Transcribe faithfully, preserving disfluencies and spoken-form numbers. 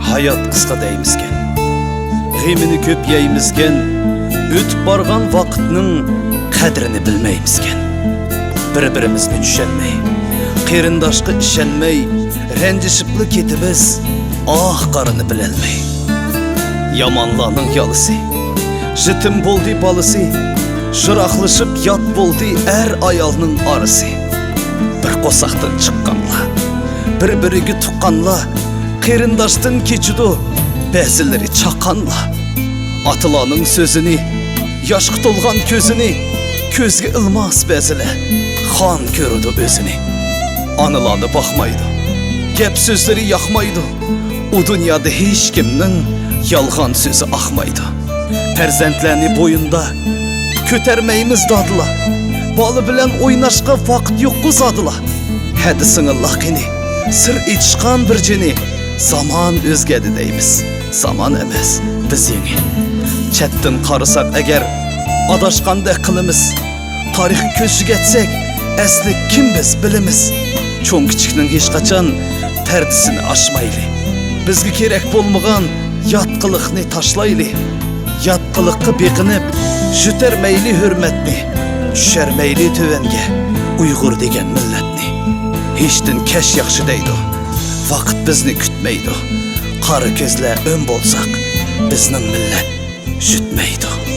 ھايات قىسقا دەيمىزكەن، غېمىنى كۆپ يەيمىزكەن، ئۆتۈپ بارغان ۋاقىتنىڭ قەدرىنى بىلمەيمىزكەن. بىر-بىرىمىزنى چۈشەنمەي، قېرىنداشقا ئىشەنمەي، رەنجىشىپلا كېتىمىز، ئاھ-قارىنى بىلەلمەي. يامانلارنىڭ يالىسى، يېتىم بولدى بالىسى، يىراقلىشىپ يات بولدى ئەر-ئايالنىڭ ئارىسى. بىر قورساقتىن چىققانلار، بىر-بىرىگە تۇغقانلار، قېرىنداشتىن كېچىدۇ بەزىلىرى چاققانلار. ئاتىلارنىڭ سۆزىنى، ياشقا تولغان كۆزىنى، كۆزگە ئىلماس بەزىلەر، خان كۆرىدۇ ئۆزىنى. ئانىلارنى باقمايدۇ، گەپ سۆزلىرى ياقمايدۇ. ئۇ دۇنيادا ھېچكىمنىڭ يالغان سۆزى ئاقمايدۇ. پەرزەنتلەرنى بوينىدا كۆتەرمەيمىز دادىلا. بالا بىلەن ئويناشقا ۋاقىت يوققۇ زادىلا. ھەدە سىڭىللا قېنى، سىر ئېچىشقان بىر جېنى. زامان ئۆزگەردى دەيمىز، زامان ئەمەس، بىز يېڭى. چەتتىن قارىساق ئەگەر، ئاداشقاندەك قىلىمىز. تارىخقا كۆز يۈگەتسەك، ئەسلى كىم بىز بىلىمىز. چوڭ-كىچىكنىڭ ھېچقاچان پەردىسىنى ئاچمايلى. بىزگە كېرەك بولمىغان يات قىلىقنى تاشلايلى. يات قىلىققا بېقىنىپ، يۆتەرمەيلى ھۆرمەتنى، چۈشەرمەيلى تۆۋەنگە ئۇيغۇر دېگەن مىللەتنى. ھېچتىن كەچ ياخشى دەيدۇ، ۋاقىت بىزنى كۈتمەيدۇ. قارا كۆزلەر ئۆڭ بولساق، بىزنىڭ مىللەت يۈتمەيدۇ.